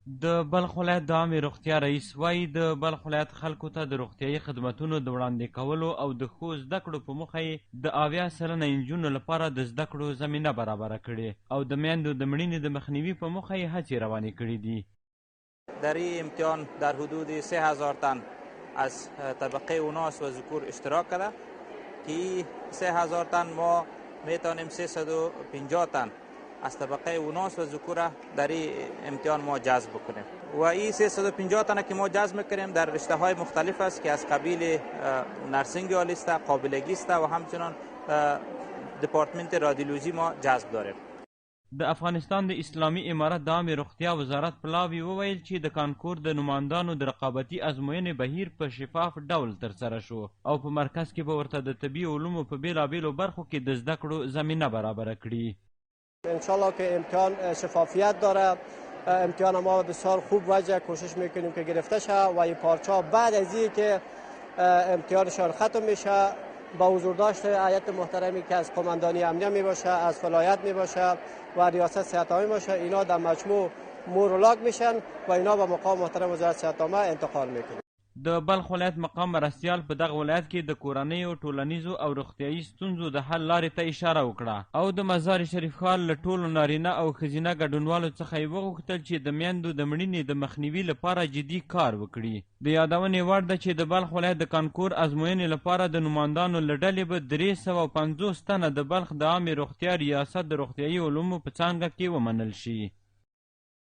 د بلخ ولایت د عامې روغتیا رئیس وايي، د بلخ ولایت خلکو ته د روغتیايي خدمتونو د وړاندې کولو او د ښو زده کړو په موخه یې د 70% نجونو لپاره د زده کړو زمینه برابره کړې او د میندو د مړینې د مخنیوي په موخه یې هڅې روانې کړې دي. در این امتحان در حدود 3000 تن از طبقه اناث و ذکور اشتراک کرده که این 3000 تن ما میتونیم 350 تن از طبقه اناث و ذکور در این امتحان ما جذب بکنیم و این 350 تن که ما جذب میکنیم در رشته های مختلف است که از قبیل nursing عالی است، قابلگی است و همچنان دپارتمنت رادیولوژی ما جذب داریم. د افغانستان د اسلامي امارت د عامې روغتیا وزارت پلاوي وویل چې د کانکور د نوماندانو د رقابتي ازموینې بهیر په شفاف ډول ترسره شو او په مرکز کې به ورته د طبي علومو په بېلابېلو برخو کې د زده کړو زمینه برابره کړي. انشالله که امتحان شفافیت داره، امتحان ما بسیار خوب وجه کوشش میکنیم که گرفته شه و این پارچه بعد از که امتحانشان ختم میشه با حضور داشت هیئت محترمی که از قماندانی امنیه می باشه، از ولایت می باشه و ریاست صحت عامه باشه، اینا در مجموع مهر و لاک میشن و اینا به مقام محترم وزارت صحت عامه انتقال میکنیم. د بلخ ولایت مقام مرستیال په دغه ولایت کې د کورنیو، ټولنیزو او روغتیايي ستونزو د حل لارې ته اشاره وکړه او د مزار شریف ښار له ټولو نارینه او ښځینه ګډونوالو څخه یې وغوښتل چې د میندو د مړینې د مخنیوي لپاره جدي کار وکړي. د یادونې وړ ده چې د بلخ ولایت د کانکور ازموینې لپاره د نوماندانو له ډلې به 350 تنه د بلخ د عامې روغتیا ریاست د روغتیايي علومو په څانګه کې ومنل شي.